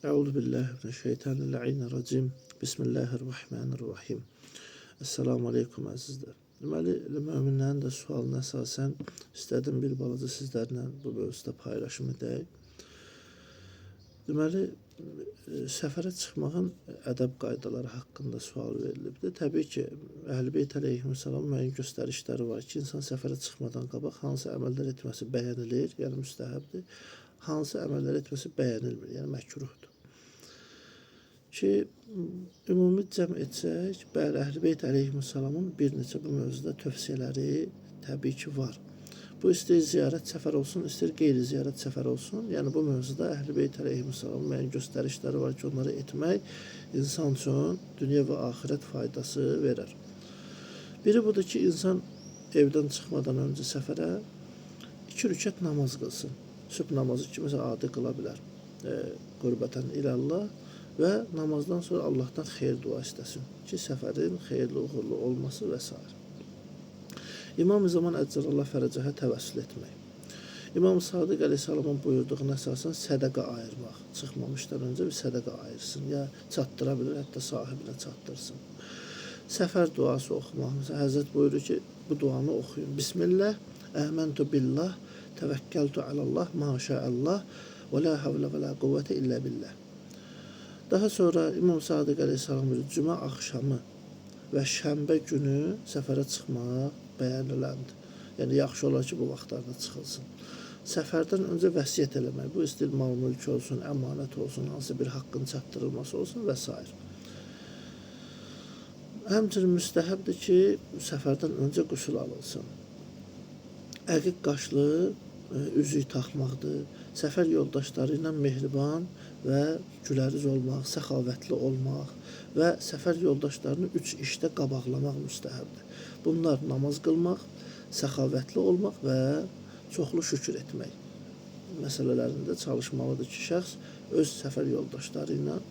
Euzu billahi mineşşeytanirracim. Bismillahirrahmanirrahim. Esselamu aleyküm əzizlər. Deməli, möminlərin də sualına əsasən istədim bir balaca sizlərlə bu mövzuda paylaşım edək. Deməli, səfərə çıxmağın ədəb qaydaları haqqında sual verilibdir. Təbii ki, Əhl-i Beyt əleyhissalam müəyyən göstərişləri var ki, insan səfərə çıxmadan qabaq hansı əməllər etməsi bəyənilir, yəni müstəhəbdir, hansı əməllər etməsi bəyənilmir, yəni məkruhdur. Ki, ümumi cəm etsək, bəli, Əhl-i Beyt əleyhissalamın bir neçə bu mövzuda tövsiyələri təbii ki var. Bu istəyir ziyarət səfər olsun, istəyir qeyri-ziyarət səfər olsun. Yəni bu mövzuda Əhl-i Beyt əleyhissalamın müəyyən göstərişləri var ki, onları etmək insan üçün dünya və axirət faydası verər. Biri budur ki, insan evdən çıxmadan öncə səfərə 2 rükət namaz qılsın. Sübh namazı ki, məsələn, adi qıla bilər. Qurbətən ilallah və namazdan sonra Allahdan xeyir dua istəsin ki, səfərin xeyirli, uğurlu olması və s. İmam-ı Zaman Əccalallah fərəcəhə təvəssül etmək. İmam Sadiq əleyhissalamın buyurduğuna əsasən sədəqə ayırmaq. Çıxmamışdan öncə bir sədəqə ayırsın, ya çatdıra bilir, hətta sahibinə çatdırsın. Səfər duası oxumaq. Məsələn, Həzrət buyurur ki, bu duanı oxuyun. Bismillah, əməntu billah, təvəkkəltu əlallah, maşəəllah və la havlə və la quvvətə illə billah. Daha sonra İmam Sadiq əleyhissalam buyurur, cümə axşamı və şənbə günü səfərə çıxmaq bəyəniləndir. Yəni, yaxşı olar ki, bu vaxtlarda çıxılsın. Səfərdən öncə vəsiyyət eləmək, bu istəyir mal mülk olsun, əmanət olsun, hansı bir haqqın çatdırılması olsun və s. Həmçinin müstəhəbdir ki, səfərdən öncə qüsül alınsın. Əqiq qaşlı üzük taxmaqdır. Səfər yoldaşları ilə mehriban və güləriz olmaq, səxavətli olmaq və səfər yoldaşlarını 3 işdə qabaqlamaq müstəhəbdir. Bunlar namaz qılmaq, səxavətli olmaq və çoxlu şükür etmək məsələlərində çalışmalıdır ki, şəxs öz səfər yoldaşları ilə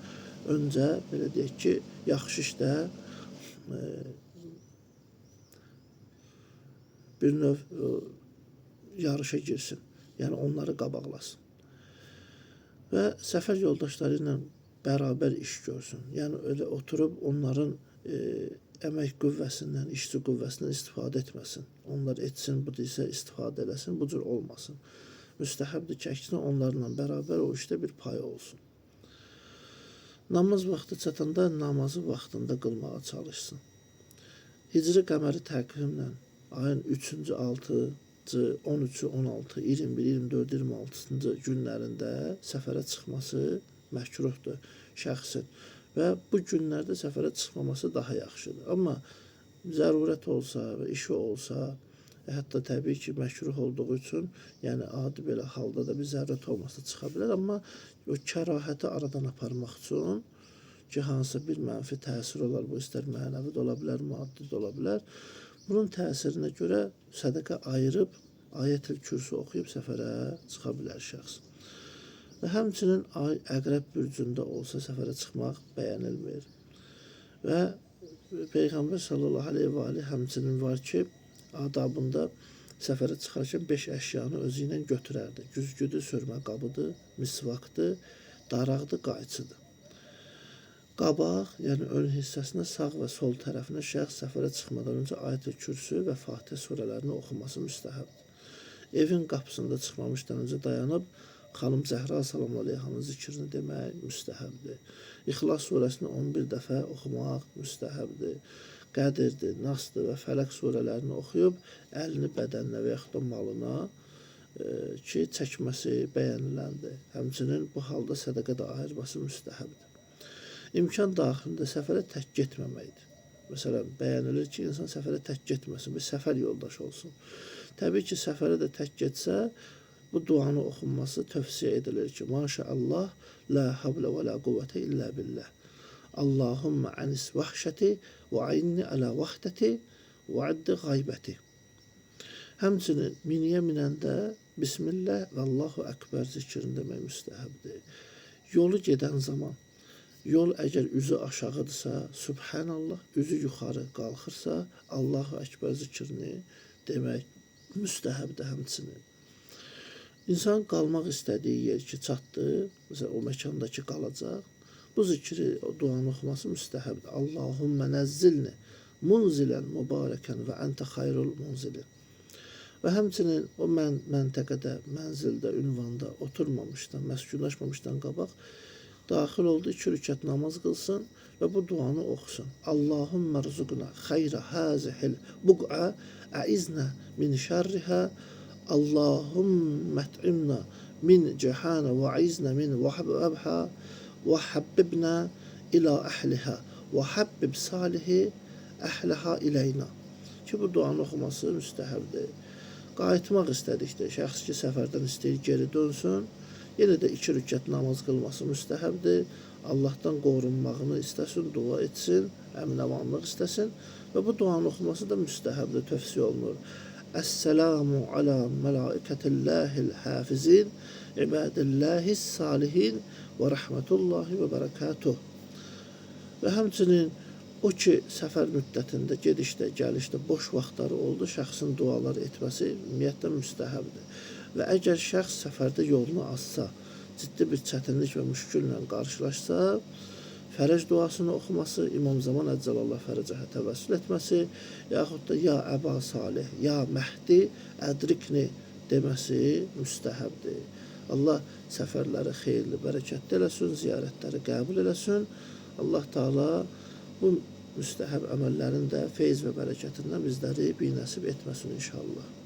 öncə, belə deyək ki, yaxşı işdə bir növ yarışa girsin, yəni onları qabaqlasın və səfər yoldaşları ilə bərabər iş görsün. Yəni elə oturub onların əmək qüvvəsindən, işçi qüvvəsindən istifadə etməsin. Onlar etsin, bu isə istifadə eləsin, bu cür olmasın. Müstəhəbdir ki, əksinə onlarla bərabər o işdə bir payı olsun. Namaz vaxtı çatanda namazı vaxtında qılmağa çalışsın. Hicri qəməri təqvimlə ayın 3-cü, 6-cı, 13-ü, 16, 21, 24, 26-cı günlərində səfərə çıxması məkruhdur şəxsin və bu günlərdə səfərə çıxmaması daha yaxşıdır. Amma zərurət olsa və işi olsa, hətta təbii ki, məkruh olduğu üçün, yəni adi belə halda da bir zərurət olmasa çıxa bilər, amma o kərahəti aradan aparmaq üçün ki, hansısa bir mənfi təsir olar, bu istər mənəvi də ola bilər, maddi də ola bilər. Bunun təsirinə görə sədəqə ayırıb, Ayət-ül Kürsü oxuyub səfərə çıxa bilər şəxs. Və həmçinin ay Əqrəb bürcündə olsa səfərə çıxmaq bəyənilmir. Və Peyğəmbər sallallahu aleyhi və aleyhi həmçinin var ki, adabında səfərə çıxarkən 5 əşyanı özü ilə götürərdi. Güzgüdür, sörmə qabıdır, misvakdır, daraqdır, qayçıdır. Qabaq, yəni ön hissəsinə sağ və sol tərəfinə şəxs səfərə çıxmadan öncə Ayət-ül Kürsü və Fatihə surələrini oxuması müstəhəbdir. Evin qapısında çıxmamışdan öncə dayanıb Xanım Zəhra salam aleyhanın zikrini demək müstəhəbdir. İxlas surəsini 11 dəfə oxumaq müstəhəbdir. Qədirdir, Nasdır və Fələq surələrini oxuyub əlini bədəninə və yaxud da malına ki, çəkməsi bəyəniləndir. Həmçinin bu halda sədəqə də ayırması müstəhəbdir. İmkan daxilində səfərə tək getməməkdir. Məsələn, bəyənilir ki, insan səfərə tək getməsin, bir səfər yoldaşı olsun. Təbii ki, səfərə də tək getsə, bu duanı oxunması tövsiyə edilir ki, maşallah, la havlə və la quvvətə illə billah. Allahumma anis vahşəti və aynni əla vahdəti və addi qaybəti. Həmçinin miniyə minəndə Bismillah və Allahu Əkbər zikrini demək müstəhəbdir. Yolu gedən zaman, yol əgər üzü aşağıdırsa, Sübhanallah, üzü yuxarı qalxırsa, Allahu Əkbər zikrini demək müstəhəbdir həmçinin. İnsan qalmaq istədiyi yer ki çatdı, məsələn o məkandakı qalacaq, bu zikri, o duanı oxuması müstəhəbdir. Allahümmə nəzzilni munzilən mübarəkən və əntə xayrul munzilin. Və həmçinin o məntəqədə, mənzildə, ünvanda oturmamışdan, məskunlaşmamışdan qabaq daxil oldu, 2 rükət namaz qılsın və bu duanı oxusun. Allahümmə rzuqna xeyra hazihil buq'a əiznə min şərrihə Allahümmə et'imna min cəhənə və əiznə min vəbhə və həbbibnə ila əhliha və həbbib salihi əhliha iləyna. Ki bu duanı oxuması müstəhəbdir. Qayıtmaq istədikdə, şəxs ki səfərdən istəyir geri dönsün, yenə də 2 rükət namaz qılması müstəhəbdir. Allahdan qorunmağını istəsin, dua etsin, əmin-amanlıq istəsin və bu duanı oxuması da müstəhəbdir, tövsiyə olunur. Əssəlamu alə mələikətilləhil hafizin, ibadilləhis salihin və rəhmətullahi və bərəkatuh. Və həmçinin o ki, səfər müddətində, gedişdə, gəlişdə boş vaxtları oldu, şəxsin dualar etməsi ümumiyyətlə müstəhəbdir. Və əgər şəxs səfərdə yolunu azsa, ciddi bir çətinlik və müşküllə qarşılaşsa, fərəc duasını oxuması, İmam Zaman Əccalallah fərəcəhə təvəssül etməsi, yaxud da ya Əba Salih, ya Məhdi ədrikni deməsi müstəhəbdir. Allah səfərləri xeyirli, bərəkətli eləsin, ziyarətləri qəbul eləsin. Allah Teala bu müstəhəb əməllərin də feyz və bərəkətindən bizləri binəsib etməsin inşallah.